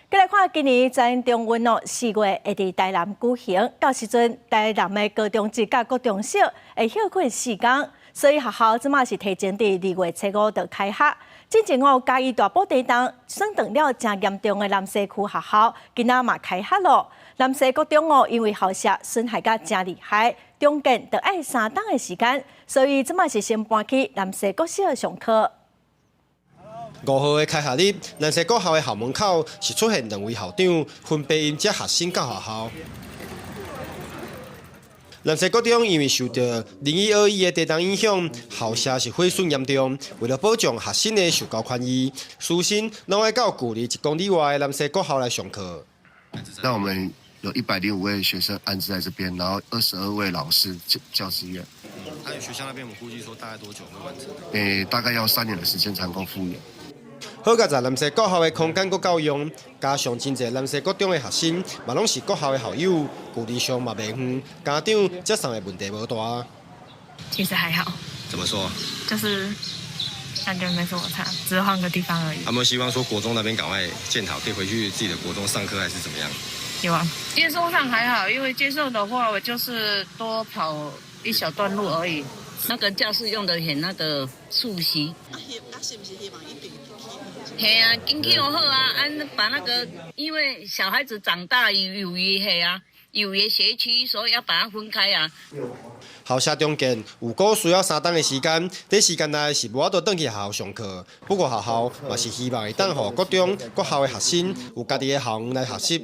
過來看今年全中運哦，4月會佇台南舉行，到時陣台南的高中職佮國中小會歇困4工，所以學校這馬是提前佇2月初5就開學。進前哦，嘉義大埔地動損斷了誠嚴重的南西區學校，今仔嘛開學囉。南西國中哦，因為校舍損害甲誠厲害，重建著愛3冬的時間，所以這馬是先搬去南西國小上課。5號的開學日，南勢國校的校門口是出現兩位校長，分別迎接學生到學校。南勢國中因為受到0-1-2的地動影響，校舍是毀損嚴重。為了保障學生的受教權益，師生攏愛到距離1公里外的南勢國校來上課。那我們有105位學生安置在這邊，然後22位老師教職員。還有學校那邊，我們估計說大概多久會完成？大概要3年的時間才能夠復原。好佳哉南勢國校的空間閣夠用，加上真濟南勢國中的學生嘛攏是國校的校友，距離上嘛袂遠，家長接送的問題無大。其實還好。怎麼說？就是感覺沒什麼差，只是換個地方而已。有沒有希望說國中那邊趕快建好，可以回去自己的國中上課，還是怎麼樣？希望。接送上還好，因為接送的話，我就是多跑一小段路而已。那個教室用得很那個熟悉。啊，是毋是希望一定係啊，緊起好啊，按把那個，因為小孩子長大有一係啊，有一學區，所以要把它分開啊。校舍重建預估需要3冬的時間，這時間內是無法度轉去學校上課。不過學校嘛是希望會當予國中、國校的學生有家己的校園來學習。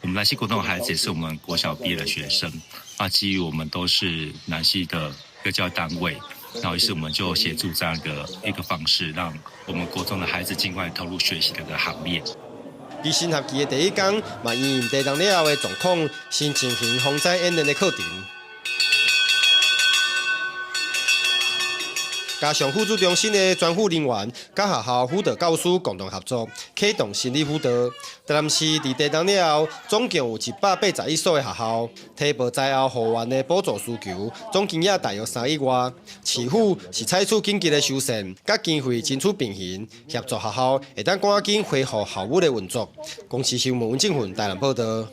我們南勢國中的孩子也是我們國小畢業的學生，啊，基於我們都是南勢的一個教育單位，然後於是我們就協助這樣的一個方式，讓我們國中的孩子盡快投入學習的個行列。佇新學期的第一工，嘛因應地動了後的狀況，先進行防災演練的課程。加上輔助中心的專輔人員，佮學校輔導教師共同合作，啟動心理輔導。台南市佇地動了後，總共有181所的學校，提報災後復原的補助需求，總金額大約3億外。市府是採取緊急的修繕，佮經費爭取平衡，協助學校會當趕緊恢復校務的運作。公視新聞溫正雲台南報導。